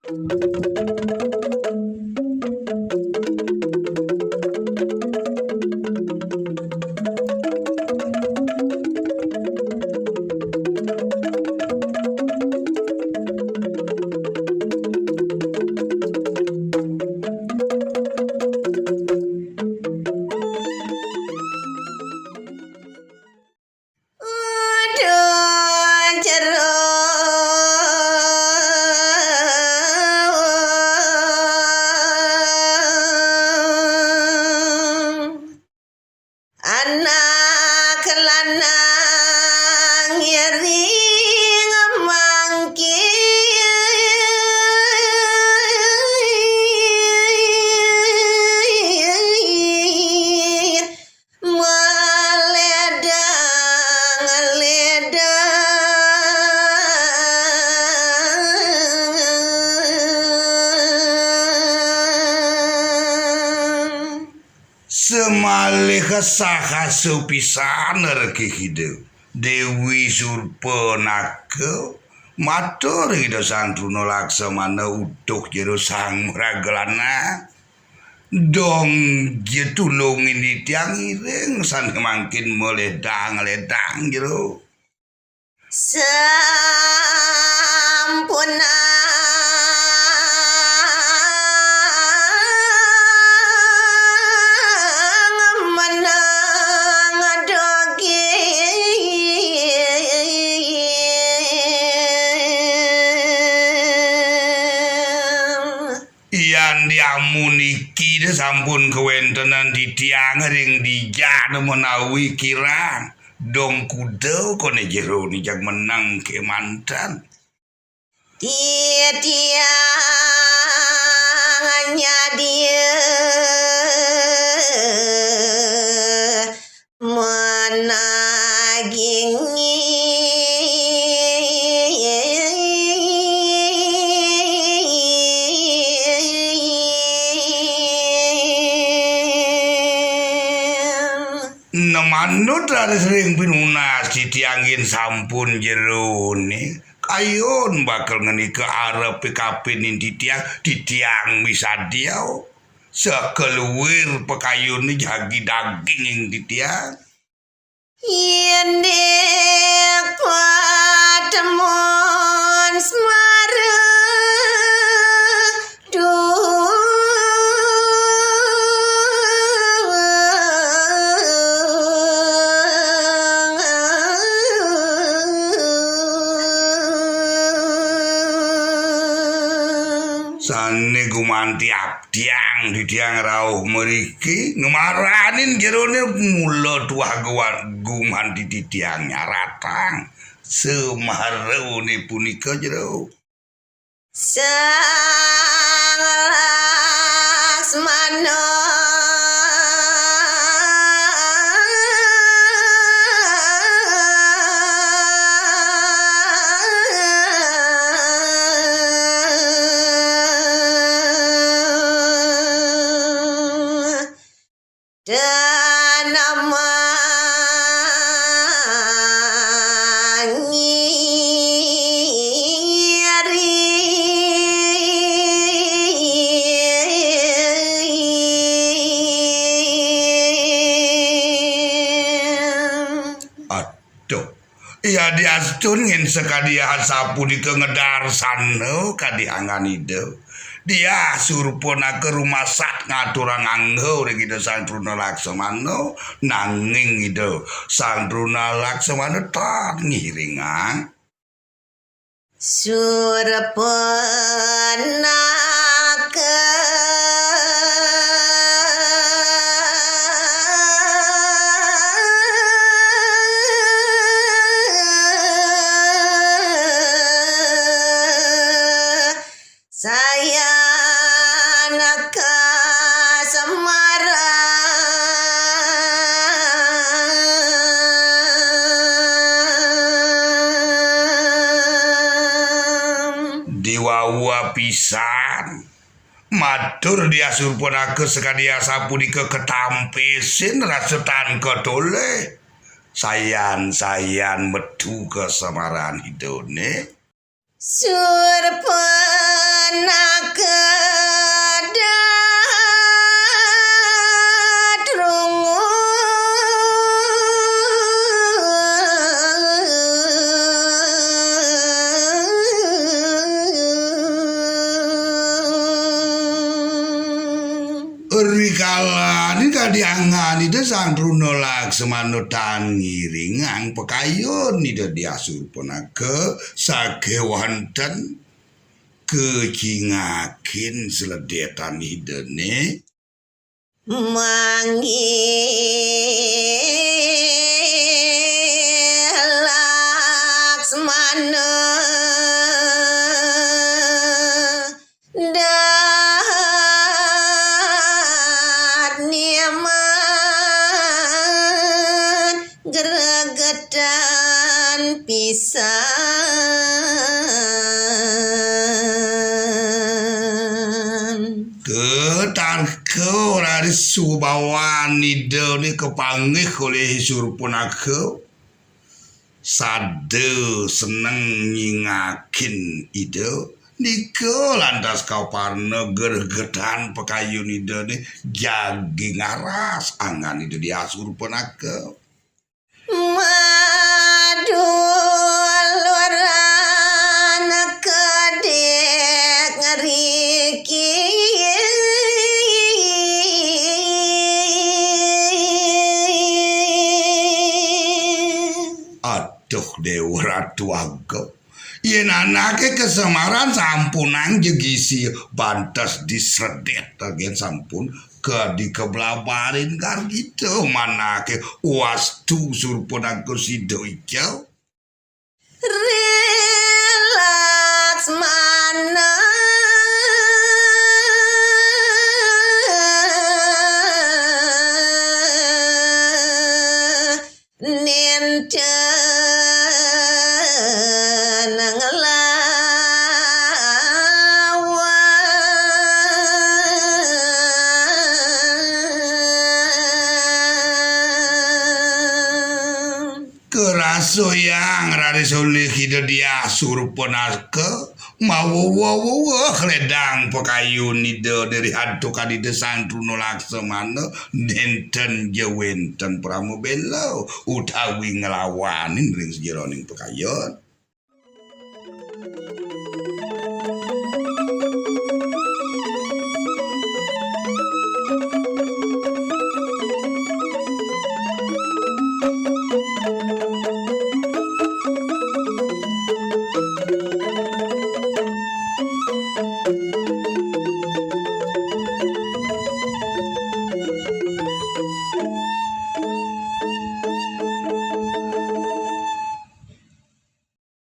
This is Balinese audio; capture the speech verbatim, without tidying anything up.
Anak lanang iring mangkin maledang-ledang. Samalih saha sapisan regi Ida. Déwi Surpanaka matur Ida Sang Truna Laksamana utuh jero Sang Mragalana. Dong ja tulungin titiang iring sané mangkin maledang-ledang jero. Sampunang menang dogi. Yan diamun iki sampun kawéntenan titiang ring dija menawi kirang. Dong kuda koné jero nijak menang kémanten. Titiang nyadia menaging. Manut raris ring pinunas titiang yén sampun jeroné, kayun bakal ngenika arepé kapining titiang, titiang misadia. Sakaluir pakayuné jagi daging ing titiang. Indik patemon Semara. Duh. Sané gumanti abdiang titiang rauh mriki, ngemaranin jeroné mula tuah guan-, gumanti titiang nyaratang. Semarané punika jero. Sang Laksmana. Tanaman ngiri. Aduh. Iya diastun ngin sakadi asapunika ngedarsana kadi anggan Ida. Diah Surpanaka rumasat ngaturang angga ring Ida Sang Truna Laksamana, nanging Ida Sang Truna Laksamana tan ngiringang. Surpanaka. Sayanaka Semara. Diwawa pisan. Matur Diah Surpanaka sakadi asapunika katampisin rasa tan katolih. Sayan-sayan metu ka semaraning Idané. Surpanaka. Rikala nika diangan Ida Sang Truna Laksmana tan ngiringang pakayun Ida Diah Surpanaka sakewanten kacingakin sledétan Idané. Manggih Laksmana dahat niman gregetan pisan. Ketarka raris subawan Ida né kapanggih olih Surpanaka. Sada seneng nyingakin Ida, nika lantas kaparna gregetan pakayun Idané jagi ngaras anggan Ida Diah Surpanaka. Maduluran kedék ngriki. Aduh, Déwa Ratu Ageng. Yén anaké kasemaran sampunang jegisi bantes disredét, gén sampun kadi kablabarin gargita manaké wastu Surpanaka sida ical. Ri Laksmana nénten nglawan. Karasuyang raris olih Ida Diah Surpanaka mawewa-wewa lédang pakayun Ida diri antuk Ida Sang Truna Laksmana nénten ja wénten pramabéla utawi nglawanin ring sajeroning pakayun.